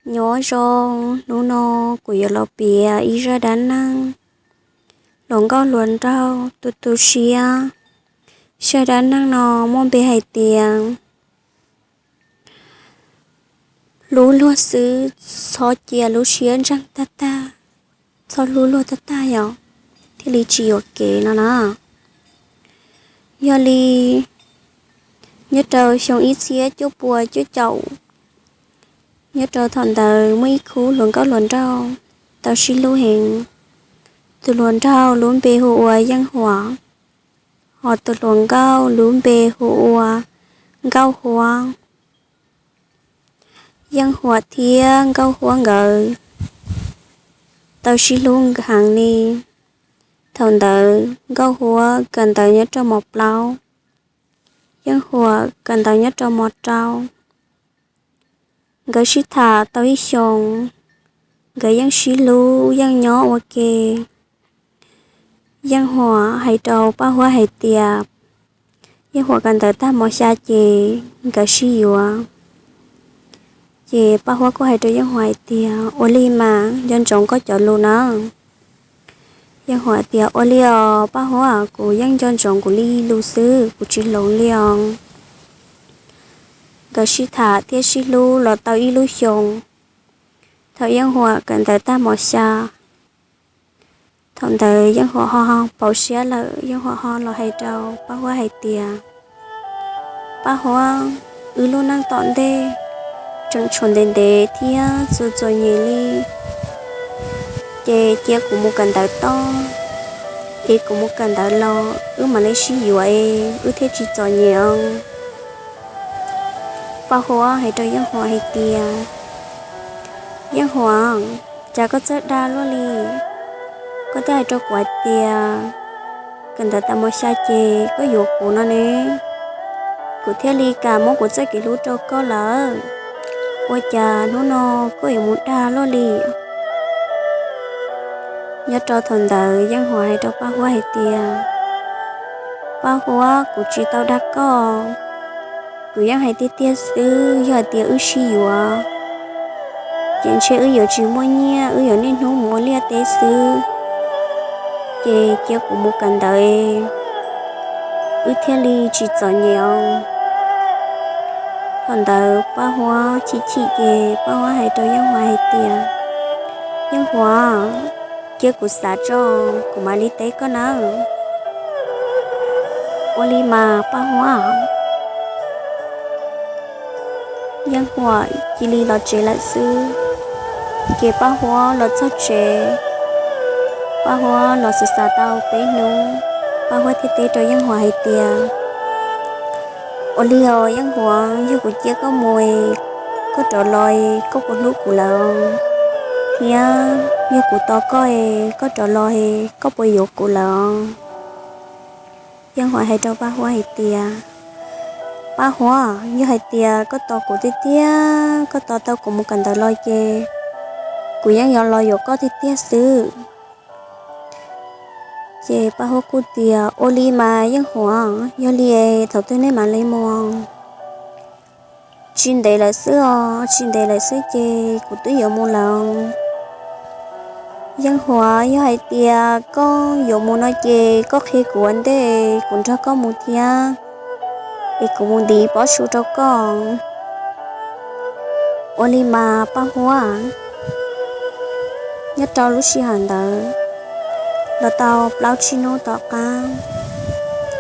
Nyob zoo, hnub no kuv yuav los piav ib zaj dab neeg hluas nkauj hluas nraug tu tu siab. Zaj dab neeg no muaj npe hais tias hlub luag xwb, txhob cia lub siab ntseeg tag tag, txhob hlub luag tag tag yom, thiaj li tsis yuam kev no na. Yog li nyob rau xyoo ib txhiab cuaj pua cuaj caum, nyob rau thaum ntawd muaj ib khub hluas nkauj hluas nraug tau sib hlub heev. Tus hluas nraug lub npe hu ua Yeej Huam, hos tus hluas nkauj lub npe hu ua Nkauj Huab. Yeej Huam thiab Nkauj Huab nkawd tau sib hlub heev li. Thaum ntawd Nkauj Huab kawm ntawv nyob rau mos plaub, Yeej Huam kawm ntawv nyob rau mos rau. Nkawd sib tham tau ib xyoos, nkawd yeej sib hlub yeej nyob ua ke. Yeej Huam hais rau Paj Huab hais tias Yeej Huam kawm ntawv tag mos xya ces nkawd sib yuav. Ces Paj Huab kuj hais rau Yeej Huam hais tias ua li mas nco ntsoov koj cov lus na. Yeej Huam tias ua li os Paj Huab, kuv yeej nco ntsoov kuv li lus xwb, kuv tsis hloov li os. Nkawd sib tham thiab sib hlub los tau ib lub xyoos. Thaum Yeej Huam kawm ntawv tag mos xya, thaum ntawd Yeej Huam ho pauv siab lawm, Yeej Huam ho los hais rau Paj Huab hais tias Paj Huab, wb lub neej tom ntej tseem tshuav ntev ntev thiab txom txom nyem li, ces cia kuv mus kawm ntawv tod, es kuv mus kawm ntawv los wb mam li sib yuav es wb thiaj tsis txom nyem os. Paj Huab hais rau Yeej Huam hais tias Yeej Huam, cas koj txawj dag luaj li, koj twb hais rau kuv hais tias kawm ntawv tag mos xya ces koj yuav kuv no ne, kuv thiaj li kam muab kuv txoj kev hlub rau koj lawm, ua cas hnub no koj yuav mus dag luaj li? Nyob rau thaum ntawd Yeej Huam hais rau Paj Huab hais tias Paj Huab, kuv tsis tau dag koj, kuv yeej hais tiag tiag xwb, yog hais tias wb sib yuav ces ntshe wb yuav tsis muaj nyiaj, wb yuav niaj hnub mus ua liaj teb xwb, ces cia kuv mus kawm ntawv wb thiaj li tsis txom nyem os. Thaum ntawd Paj Huab chim chim ces Paj Huab hais rau Yeej Huam hais tias Yeej Huam, cia kuv xav tso, kuv mam li teb koj nawb. Ua li mas Paj Huab. Yeej Huam cia li los tsev lawm xwb. Ces Paj Huab los txog tsev, Paj Huab los xav xav tau peb hnub, Paj Huab thiaj teb rau Yeej Huam hais tias ua li os Yeej Huam, yog kuv cia koj mus, koj rov los koj puas hlub kuv lawm? Thiab yog kuv tos koj, koj rov los koj puas yuav kuv lawm? Yeej Huam hais rau Paj Huab hais tias Paj Huab, yog hais tias koj tos kuv tiag tiag, koj tos tau kuv mus kawm ntawv los ces kuv yeej yuav los yuav koj tiag tiag xwb. Ces Paj Huab kuj tias ua li mas Yeej Huam, yog li thaum twg nej mam li mus? Tsis ntev lawm xwb os, tsis ntev lawm xwb ces kuv twb yuav mus lawm. Yeej Huam, yog hais tias koj yuav mus no ces koj qhia kuv ua ntej, kuv nrog koj mus thiab, es kuv mus ntiv pob su rau koj. Ua li mas Paj Huab. Nyob rau lub sij hawm ntawd los tau plaub tsib hnub tom qab,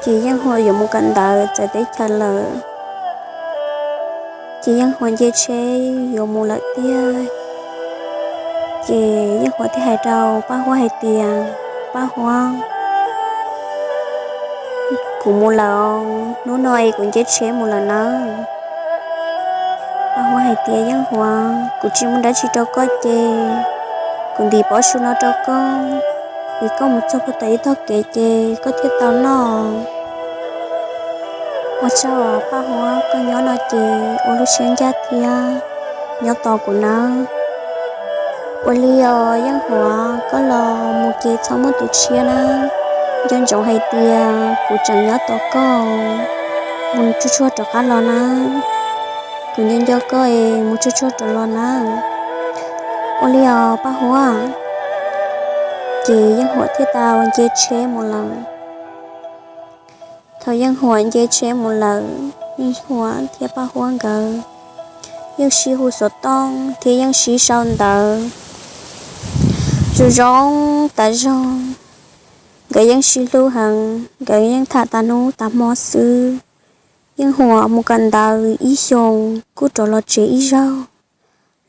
ces Yeej Huam yuav mus kawm ntawv txawv teb chaws lawm. Ces Yeej Huam nce tsheb yuav mus lawm tiag. Ces Yeej Huam thiaj hais rau Paj Huab hais tias Paj Huab, kuv mus lawm, hnub no es kuv nce tsheb mus lawm nawb. Paj Huab hais tias Yeej Huam, kuv tsis muaj dab tsi rau koj ces kuv ntiv pob su no rau koj, es koj mus txog puag tom ib tog kev ces koj thiaj tau noj. Ua tsaug Paj Huab, koj nyob no ces ua lub siab ncaj thiab nyob tos kuv nawb. Ua li os Yeej Huam, koj los mus ces txhob muaj tus tshiab nawb. Nco ntsoov hais tias kuv tseem nyob tos koj, mus tsuag tsuag rov qab los nawb. Kuv nco nco koj es mus tsuag tsuag rov los nawb. Ua li os Paj Huab. Ces Yeej Huam thiaj tau nce tsheb mus lawm. Thaum Yeej Huam nce tsheb mus lawm, Yeej Huam thiab Paj Huab nkawd yeej sib hu xov tooj thiab yeej sib sau ntawv zoo zoo tas zog. Nkawd yeej sib hlub heev, nkawd yeej tham tas hnub tas hmo xwb. Yeej Huam mus kawm ntawv ib xyoos kuj rov los tsev ib zaug,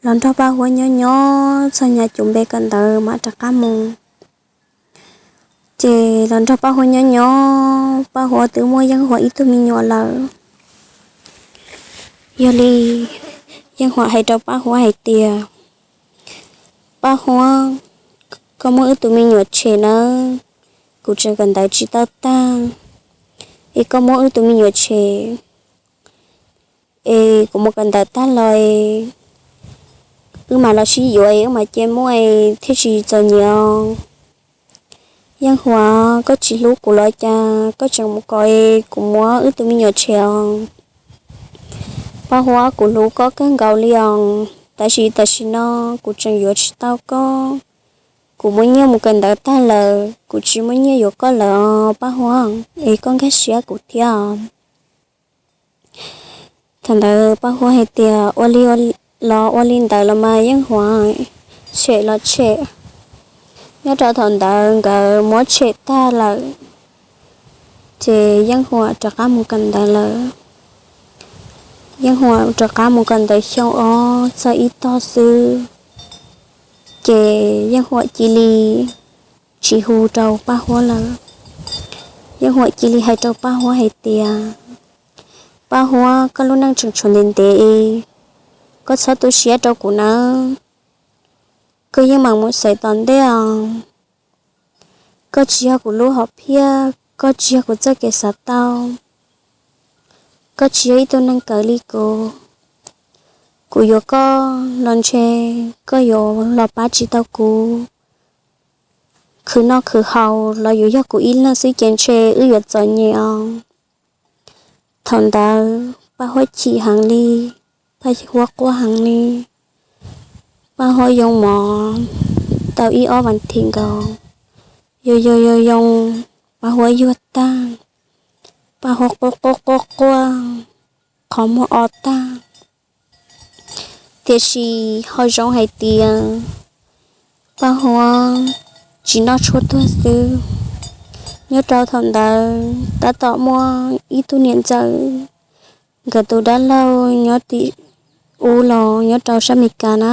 los nrog Paj Huab nyob nyob txog hnub cov npe kawm ntawv mam rov qab mus. Ces los nrog Paj Huab nyob nyob, Paj Huab twb muaj Yeej Huam ib tug me nyuam lawm. Yog li, Yeej Huam hais rau Paj Huab hais tias, Paj Huab, koj muaj wb tus me nyuam tshem nawb, kuv tseem kawm ntawv tsis tau tag, es koj muab wb tus me nyuam tshem, es kuv mus kawm ntawv tag los wb mam los sib yuav es wb mam cia muaj thiaj tsis txom nyem os. Yeej Huam, koj tsis hlub kuv los cas koj tseem mus kom es kuv muab wb tus me nyuam tshem os? Paj Huab, kuv hlub koj kawg nkaus li os, tab sis tam sim no kuv tseem yuav tsis tau koj. Kuv muaj nyiaj mus kawm ntawv tag lawm, kuv tsis muaj nyiaj yuav koj lawm os Paj Huab, es koj nkag siab kuv thiab. Thaum ntawd Paj Huab hais tias, ua li los ua li ntawd los mas Yeej Huam, tshem los tshem. Nyob rau thaum ntawd nkawd muab tshem tag lawm, ces Yeej Huam rov qab mus kawm ntawv lawm. Yeej Huam rov qab mus kawm ntawv xyoo ob txog ib tog xwb, ces Yeej Huam cia li tsis hu rau Paj Huab lawm. Yeej Huam cia li hais rau Paj Huab hais tias, Paj Huab, koj lub neej tseem tshuav ntev ntev, koj txhob tu siab rau kuv nawb. Koj yeej meem mus xaiv tom ntej os. Koj tsis yog kuv lub hom phiaj, koj tsis yog kuv txoj kev xav tau, koj tsis yog ib tug neeg kawg li kuv. Kuv yuav koj los ntshe koj yuav los pab tsis tau kuv. Khwv noj khwv haus los yuav yog kuv ib leeg xwb ces ntshe wb yuav txom nyem os. Thaum ntawd Paj Huab chim heev li, Paj Huab quaj heev li. Paj Huab yoo mov tau ib ob vas thiv nkaus, yoo yoo yoo yoo, Paj Huab yuag tag, Paj Huab quaj quaj quaj quaj, qhov muag o tag. Tiam sis ho zoo hais tias Paj Huab tsis noj tshuaj tuag xwb. Nyob rau thaum ntawd tab tom muaj ib tug niam ntxawm, nkawd tus dab laug nyob tim ub los nyob rau sab Amelikas na,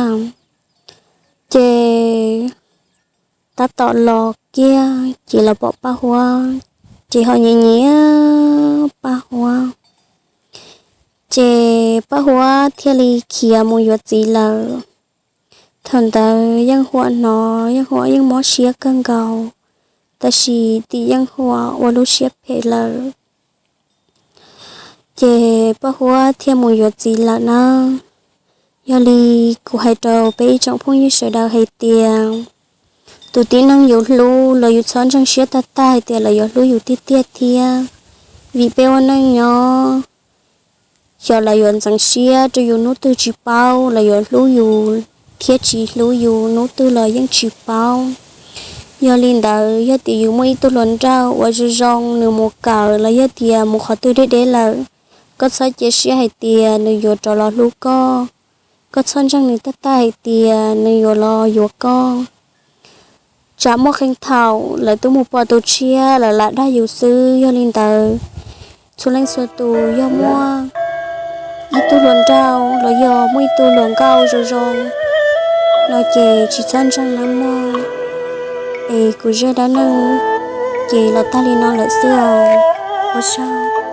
ces tab tom los kiag ces los pom Paj Huab, ces ho nyiam nyiam Paj Huab, ces Paj Huab thiaj li khiav mus yuav txiv lawm. Thaum ntawd Yeej Huam hnov Yeej Huam yeej mob siab kawg nkaus, tab sis tim Yeej Huam ua lub siab phem lawm, ces Paj Huab thiaj mus yuav txiv lawm na. Yog li kuv hais rau peb ib tsoom phooj ywg sawv daws hais tias, tus tib neeg yus hlub los yus txhob ntseeg siab tag tag hais tias lawv yuav hlub yus tiag tiag thiab, vim peb ua neej nyob xyov lawv yuav ntxeev siab rau yus hnub twg tsis paub, lawv yuav hlub yus thiab tsis hlub yus hnub twg los yeej tsis paub. Yog li ntawd yog tias yus muaj ib tug hluas nraug uas zoo zoo nws mus kawm los yog tias mus qhov twg deb deb lawm, koj txhob cia siab hais tias nws yuav rov los hlub koj. Koj txhob ntseeg nws tag tag hais tias nws yuav los yuav koj. Tsam muaj qee thaum lawv twb mus pom tus tshiab lawv lam dag yus xwb. Yog li ntawd, txhua leej txhua tus yog muaj ib tug hluas nraug los yog muaj ib tug hluas nkauj zoo zoo no ces tsis txhob ntseeg nawb mog. Es kuv zaj dab neeg ces los tag li no lawm xwb os. Ua tsaug.